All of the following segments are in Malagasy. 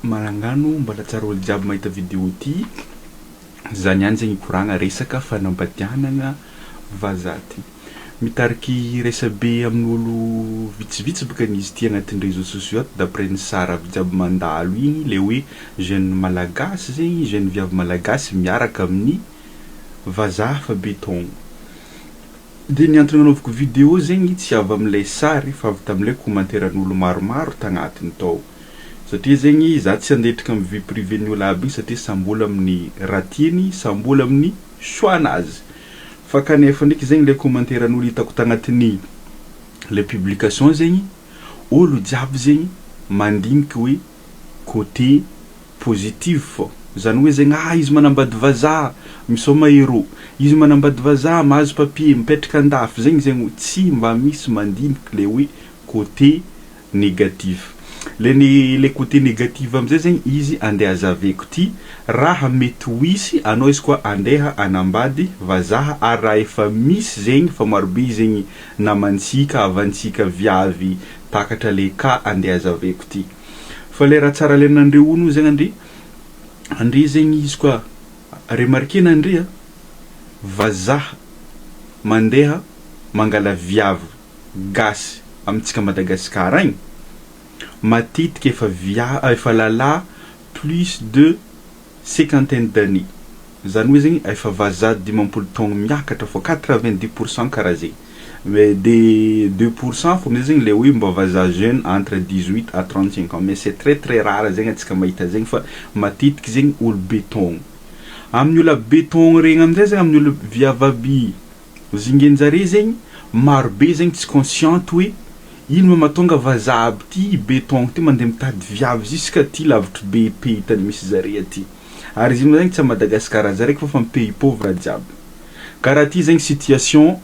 Magnano mbola tsara olo jiaby mahita vidéo ty. Za niany zegny hikoragna resaka fanambadianagna vazaha ty. Mitariky resabe amin'olo vitsivitsy bôka izy ty agnatin'ny réseaux sociaux ato, d'après ny sary avy jiaby mandalo igny, le hoe jeune malagasy zegny, jeune viavy malagasy miaraka amin'ny vazaha fa be taogno. De ny antony nanaovako vidéo zegny tsy avy am'lay sary fa avy tam'lay commentaire-n'olo maromaro tagnatiny tao, satria zegny za tsy andetrika amin'ny vie privée ny olo aby igny, satria samby olo amin'ny raha tiany, samby olo amin'ny choix-nazy. Fa kanefa ndraiky zegny le commentaire-n'olo hitako tagnatin'ny le publication zegny, olo jiaby zegny mandiniky hoe côté positif fô zany hoe zegny: ah, izy manambady vazaha misôma euro, izy manambady vazaha mahazo papier, mipetraka andafy zegny tsy mba misy mandiniky le hoe côté négatif. Le ny le côté négatif amizay zegny izy andeha azaveko ty raha mety ho hisy anao izy koa andeha anambady vazaha. Ary raha efa misy zegny fa marobe zegny namantsika, havantsika viavy takatra le cas andeha azaveko ty. Fa le raha tsara alainandreo ono zegny, andre zegny izy koa remarquenandre a vazaha mandeha mangala viavy gasy amintsika Madagasikara agny, matetiky efa via efa lalahy plus de cinquantaine d'années, zany hoe zegny efa vazaha 50 taogno miakatra fô, 90 % karaha zegny, mais de 2 % fô amizay zegny le hoe mba vazaha jeune entre 18 à 35 ans, mais c'est très très rare zegny antsika mahita zegny, fa matetiky zegny olo be taogno. Amin'ny olo be taogno regny amizay zegny, amin'ny olo viavy aby zingenjare zegny, marobe zegny tsy consciente hoe ino ma mahatonga vazaha aby ty be taogno ty mandeha mitady viavy jusque ty lavitry be pays tany misy zare aty. Ary izy io zegny tsy à Madagasikara za raiky fa amy pays pauvre jiaby karaha ty zegny situation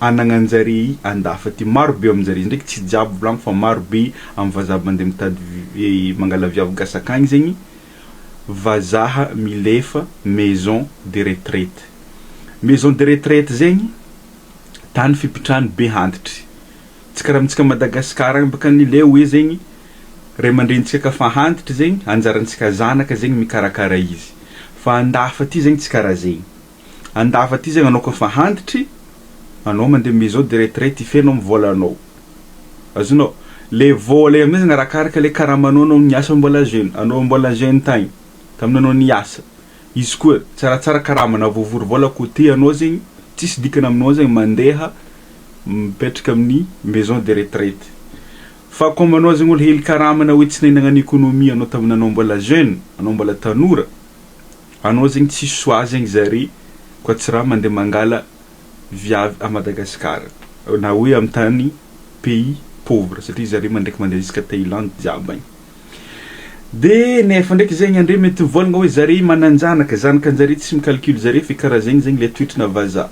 anagnanjare andafy aty. Marobe aminjare ndraiky, tsy jiaby volagno fa marobe amy vazaha mandeha mitady mangala viavy gasy akagny zegny vazaha milefa maison de retraite. Maison de retraite zegny tany fipitrahany be antitry, tsy karaha amintsika Madagasikara agny baka ny le hoe zegny ray aman-drenintsika kafa antitry zegny anjarantsika zanaka zegny mikarakara izy. Fa andafy aty zegny tsy karaha zegny. Andafy aty zegny anao kafa antitry, anao mandeha maison de retraite ifenao amy vôlanao azonao le vôla io amizay zegny arakaraka le karamanao anao niasa mbola jeune, anao mbola jeune tagny tamin'ny anao niasa izy koa tsaratsara karama na voavory vôla côté anao zegny, tsisy dikany aminao zegny mandeha mipetraka amin'ny maison de retraite. Fa comme anao zegny olo hely karama na hoe tsy nahay nagnano économie anao tamin'ny anao mbola jeune, anao mbola tanora, anao zegny tsisy choix zegny zare koa tsy raha mandeha mangala viavy à Madagasikara na hoe amy tany pays pauvre, satria zare mandraiky mandeha jusqu'à Thaïlande jiaby agny. De nefa ndraiky zegny andre mety mivolagna hoe zare manan-janaka, zanakanjare tsy micalcule zare, fa karaha zegny zegny le toetrana vazaha,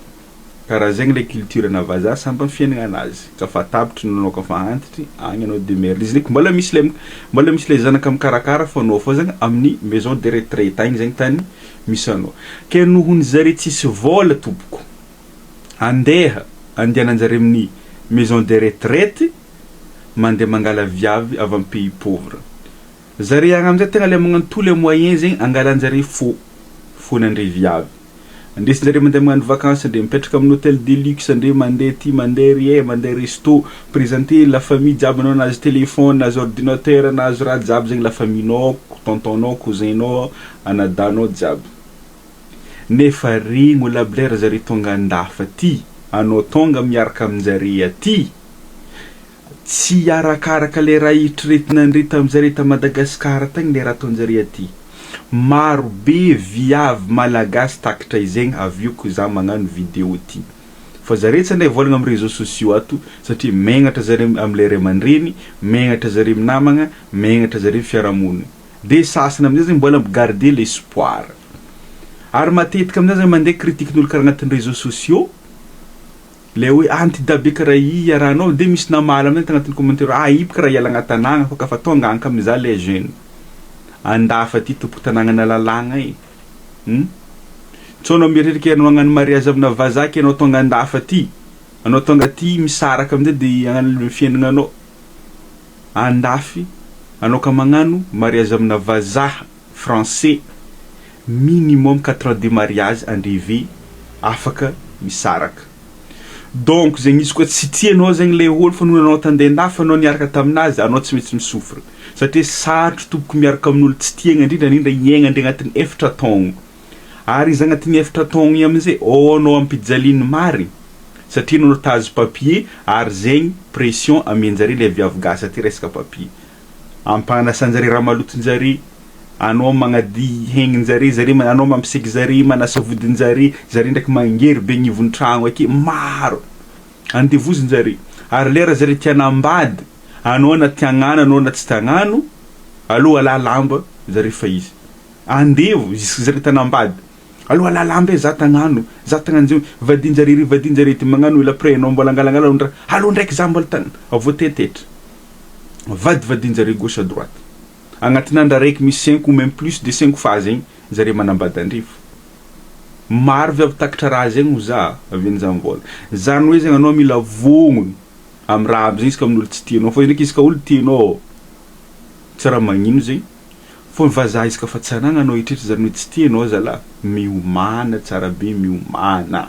karaha zegny le culture na vazaha, samby amy fiaignana anazy. Kafa tapitry anao, kafa antitry agny anao démerde izy ndraiky, mbola misy le zanaka mikarakara fa anao fô zegny amin'ny maison de retraite agny zegny tany misy anao. Ke nohony zare tsisy vôla tompoko andeha andehananjare amin'ny maison de retraite, mandeha mangala viavy avy amy pays pauvre zare agny amizay, tegna le magnano tous les moyens zegny angalanjare fô fônandre viavy andesinjare mandeha magnano vacance, andre mipetraka amin'ny hôtel de luxe, andre mandeha ty, mandeha rie, mandeha resto, présenter la famille jiaby anao nahazo téléphone, nahazo ordinateur, nahazo raha jiaby zegny la famille-nao, tonton-nao, cousin-nao, anadanao jiaby. Nefa regny olo aby lera zare tonga andafy aty, anao tonga miaraka aminjare aty, tsy arakaraka le raha eritreretinandre tamin'zare ta Madagasikara tagny le raha ataonjare aty. Maro be viavy malagasy takatra izegny avy eo ko za magnano vidéo ty, fa zare tsy andeha volagna amy réseaux sociaux ato satria megnatra zare amle ray aman-dreny, megnatra zare minamagna, megnatra zare fiarahamonina. De sasany amizay zegny mbola migarder l'espoir, ary matetika amizay zegny mandeha critiquen'olo karaha agnatin'ny réseaux sociaux le hoe antidabe karaha i iarahanao. De misy namaly amizay tagnatin'ny commentaire: ah, io karaha ialagna tanàgna fa kafa tonga agny ka mizaha le jeune andafy aty tompoko tanàgnana lalàgna e. Tsô anao mieritreritra anao hagnano mariage amina vazaha ke anao tonga andafy aty, anao tonga aty misaraka amizay de hagnano fiaignananao andafy. Anao ka magnano mariage amina vazaha français, minimum 4 ans de mariage andreve afaka misaraka. Donc zegny izy koa tsy tianao zegny le olo fa noho anao tandeha andafy anao niaraka taminazy, anao tsy maintsy misofra satria sarotro tompoko miaraka amin'olo tsy tiagna, indrindra indrindra hiaigna andre agnatin'ny 4 taogno. Ary izy agnatin'ny 4 taogno igny amizay ao anao ampijaliany marigny satria anao tahazo papier, ary zegny pression amianjare le viavy gasy aty resaka papier, ampanasanjare raha malotonjare anao, magnady hegnинjare zare, anao mampiseky zare, manasa vodinjare zare, ndraiky mangery be agnivon'ny tragno ake, maro andevozin-jare. Ary lera zare tianambady anao, na tiagnano anao na tsy tiagnano, aloha ala lamba zare fa izy andevo jusque zare tanambady, aloha ala lamba e, za tagnano, za tagnano zay, vadinjare ry vadinjare ty magnano ela après anao mbola angalangala ndra aloha ndraiky za mbola tagna voatetetra vadivadinjare gauche à droite. Agnatin'ny andro araiky misy cinq ou même plus de cinq fois zegny zare manambady andrefo. Maro viavy takatra raha zegny ho za avian'iza mivôla zany hoe zegny anao mila vognony amy raha aby zegny izy ka amin'olo tsy tianao fa izy ndraiky izy ka olo tianao tsy raha magnino zegny. Fô ny vazaha izy ka fa tsy anagnanao eritreritra zany hoe tsy tianao zalahy, miomàna tsara be, miomàna.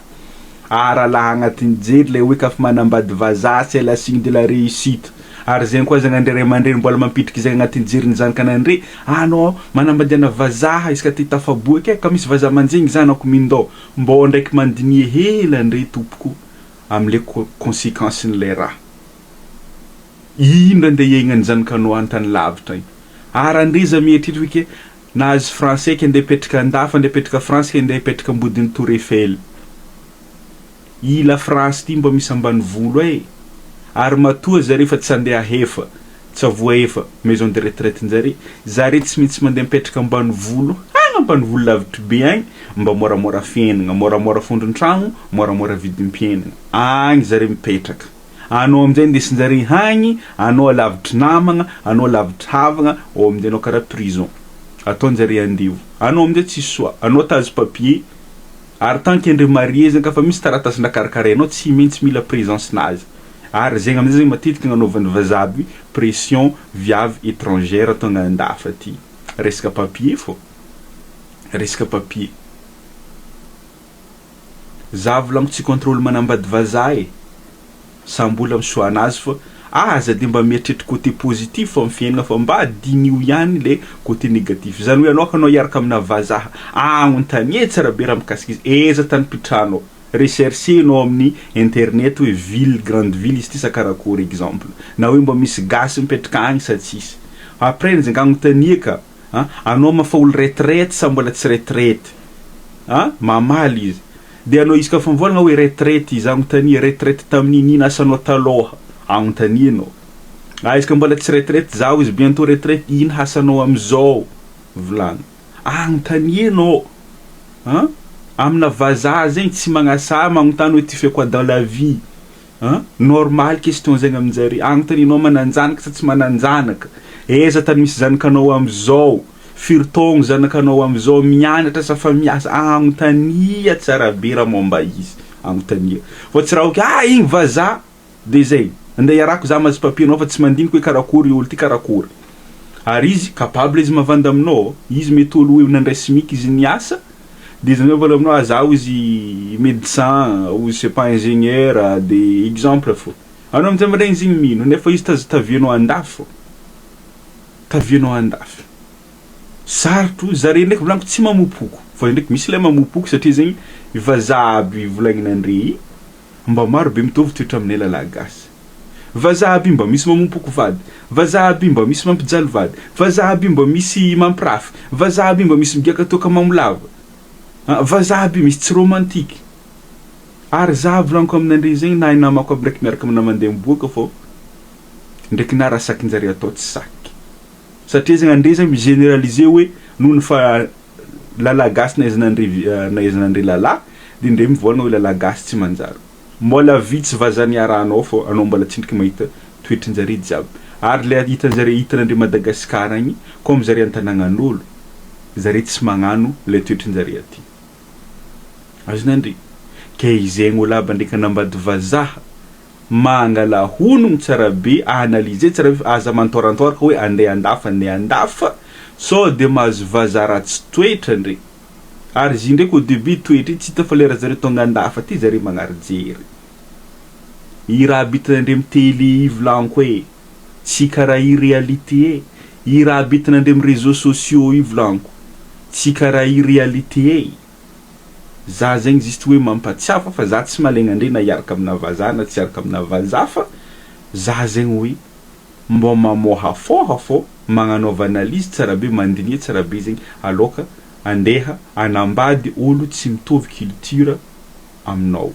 Ary raha agnatin'ny jery le hoe kafa manambady vazaha, c'est la signe de la réussite. Ary zegny koa zegny andre ray aman-dreny mbola mampidriky zegny agnatin'ny jerin'ny zanakanandre anao manambadiana vazaha izy ka te tafaboaky e, ka misy vazaha manjegny zanako mindô mbô ndraiky mandinia hela andre tompoko am'le conséquence-n'le raha ino andeha hiaignan'ny zanakanao an-tany lavitra igny. Ary andre za mieritreritra hoe ke nahazo français ke andeha hipetraka andafy, andeha hipetraka France ke andeha hipetraka ambodin'ny Tour Eiffel. I la France ty mba misy ambanivolo e, ary matoa zare fa tsy andeha ahefa tsy avoahefa maison de retraite-njare, zare tsy maintsy mandeha mipetraka ambanivolo agny, ambanivolo lavitry be agny, mba moramora fiainana, moramora fondron-tragno, moramora vidim-piainana agny zare mipetraka. Anao amin'izay indesinjare hagny anao lavitry namagna anao, lavitry havagna ao amin'izay anao, karaha prison ataonjare andevo anao amin'izay, tsisy soa anao tahazo papier. Ary tant que andre marié zegny ka fa misy taratasy ndra karakarainao, tsy maintsy mila présence nazy. Ary zegny amizay zegny matetiky agnanaovan'ny vazaha aby pression viavy étrangère tonga andafy aty, resaka papier fô, resaka papier. Za volaniko tsy contre olo manambady vazaha e, samby olo amy choix anazy, fa aza de mba mieritreritra côté positif amy fiainana fa mba dinio ihany le côté négatif. Zany hoe anao ka anao hiaraka amina vazaha, agnontanie tsara be raha mikasika izy, aiza tany pitranao, recherchenao amin'ny internet hoe ville, grande ville izy ty sa karakory, exemple, na hoe mba misy gasy mipetraka agny sa tsisy. Après zegny agnontania ka a anao mafa olo retraite sa mbola tsy retraite a, mamaly izy de anao izy ka fa mivolagna hoe retraite izy, agnontania retraite tamin'ino, ino asanao taloha, agnontanianao. A izy ka mbola tsy retraite zaho izy bientôt retraite, ino hasanao amizao, volagno, agnontanianao. A amina vazaha zegny tsy magnasa magnontany hoe tu fais quoi dans la vie a, normal question zegny aminjare. Agnontanianao mananjanaka sa tsy mananjanaka, aiza tany misy zanakanao amizao, firy taogno zanakanao amizao, mianatra sa fa miasa, agnontania tsara be raha momba izy, agnontania fa tsy raha oke ah igny vazaha de zay andeha iarako za mahazo papier anao fa tsy mandiniky hoe karakory olo ty, karakory. Ary izy capable izy mavanda aminao, izy mety olo hoe nandray SMIC izy niasa de izy amizay vola aminao, ah zaho izy médecin ou c'est pas ingénieur, de exemple fô anao amizay maregny izy igny mino, nefa izy tavianao andafy fô, tavianao andafy sarotro zare ndraiky volaniko tsy mamopoko fa ndraiky misy le mamopoko satria zegny vazaha aby volagninandre i mba maro be mitovy toetra aminay lalahy gasy. Vazaha aby mba misy mamompoko vady, vazaha aby mba misy mampijaly vady, vazaha aby mba misy mampirafy, vazaha aby mba misy migiaka toaka mamolava, vazaha aby misy tsy romantique. Ary za volaniko aminandre zegny na namako aby ndraiky miaraka amina mandeha miboaka fô ndraiky na raha sakinjare atao tsy saky satria zegny andre zegny migénéraliser hoe noho ny fa lalahy gasy nahaizanandre nahaizanandre lalahy de ndre mivolagna hoe lalahy gasy tsy manjary. Mbola vitsy vazaha niarahanao fô anao mbola tsindriky mahita toetrinjare jiaby. Ary le hitanjare, hitanandre Madagasikara agny comme zare an-tanàgnan'olo zare tsy magnano le toetrinjare aty azonandre ke izegny olo aby ndraiky anambady vazaha. Mangala honogno tsara be, analyser tsara be fa aza mantôrantôraka hoe andeha andafa andeha andafa sao de mahazo vazaha ratsy toetra ndre. Ary izy ndraiky au début toetra io tsy hita fa lera zareo tonga andafa aty zare magnary jery. I raha bitinandre amy télé io volaniko e, tsy karaha i réalité e. I raha bitinandre amy réseaux sociaux io volaniko, tsy karaha i réalité e. Za zegny juste hoe mampatsiahy fa za tsy malaigna andre na hiaraka amina vazaha na tsy hiaraka amina vazaha fa za zegny hoe mbô mamôhafôha fô magnanaova analyse tsara be, mandinia tsara be zegny aloka andeha anambady olo tsy mitovy culture aminao.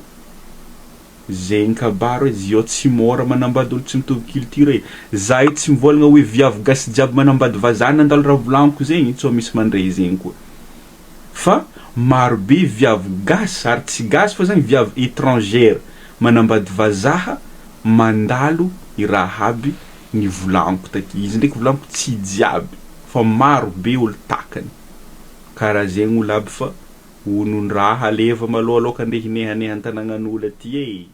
Zegny kabaro e, zio tsy môra manambady olo tsy mitovy culture e. Za io tsy mivôlagna hoe viavy gasy jiaby manambady vazaha nandalo raha volaniko zegny tsao misy mandray zegny koa. Fa maro be viavy gasy ary tsy gasy fa zany viavy étrangère manambady vazaha mandalo i raha aby nivolaniko taky. Izy ndraiky volaniko tsy jiaby fa maro be olo takany. Karaha zegny olo aby fa onon-draha aleva malôha aloha ka andeha hinehaneha an-tanàgnan'olo aty e.